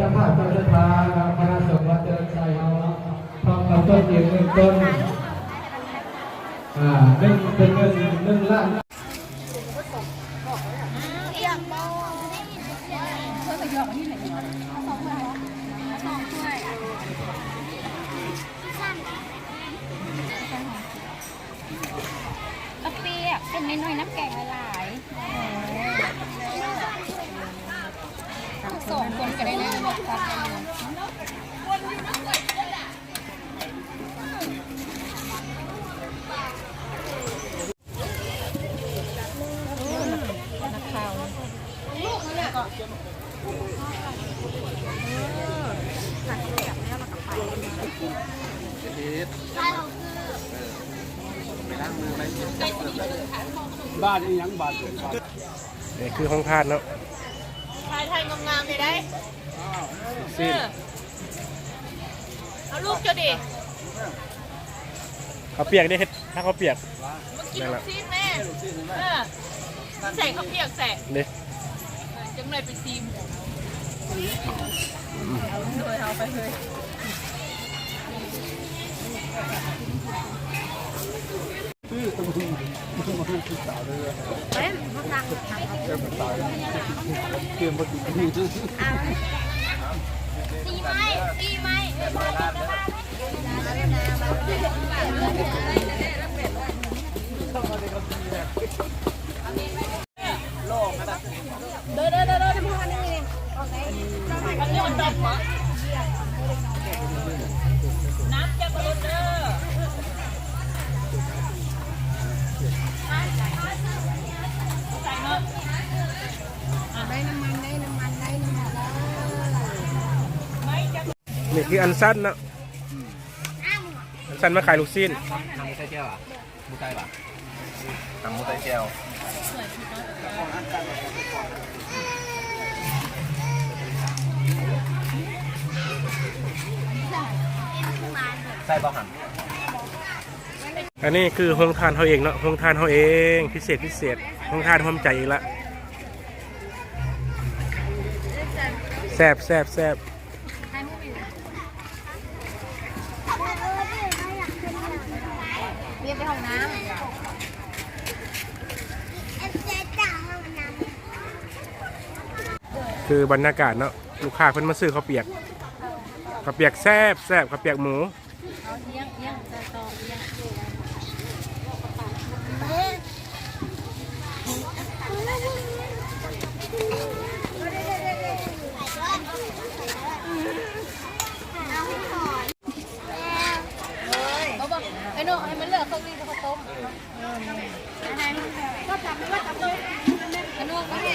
ເຈົ້າພາບເຈົ້າສັດທາເນາະ ຄະນະສົງວັດຈະເລີນໄຊເຮົາເນາະ ພ້ອມກັບຕົ້ນອີກໜຶ່ງຕົ້ນ ອ່າ ໜຶ່ງ ເປັນເງິນໜຶ່ງລ້ານ. ເອົາປຽກ ເສັ້ນນ້ອຍໆ ນ້ຳແກງຫຼາຍໆ ເອີ ສອງຄົນກໍໄດ້ນະ. ບາດອີ່ຫຍັງບາດ? ນີ້ຄືໂຮງທານເນາະ ຖ່າຍ ຖ່າຍງາມໆ ໄດ້ ໄດ້. ເອີ ເອົາລູກເຈົ້າເດ ເຂົ້າປຽກເດ້ ເຮັດ ຖ້າເຂົ້າປຽກ ມາກິນລູກຊີ້ນແມ່ ເອີ ໃສ່ເຂົ້າປຽກແຊະເດ້ ເອີ ຈັ່ງໜ້ອຍໄປຊີມ ໂດຍ ເອົາໄປເລີຍ. ນີ້ຄືອັນຊັນເນາະ ອັນຊັນມາຂາຍລູກຊີ້ນ. ບໍ່ໃສ່ແຈ່ວ ຕຳບໍ່ໃສ່ແຈ່ວ ໃສ່ບໍ່ຫັ້ນ? ອັນນີ້ຄືໂຮງທານເຮົາເອງເນາະ ໂຮງທານເຮົາເອງ ພິເສດ ພິເສດ ໂຮງທານຮ່ວມໃຈອີກລະ ແຊບ ແຊບ ແຊບ. ເວຍໄປຫ້ອງນ້ຳ ຄືບັນຍາກາດເນາະ ລູກຄ້າເພິ່ນມາຊື້ເຂົ້າປຽກ ເຂົ້າປຽກແຊບໆ ເຂົ້າປຽກໝູ. ເອີຍ ບໍ່ ບໍ່ ໄອ້ໂນ ໃຫ້ມັນເຫຼືອເຄິ່ງໜຶ່ງ ເອົາເຂົ້າຕົ້ມ ເອີ ນັ້ນແຫຼະ ໄອ້ໂນ ມາແມ່.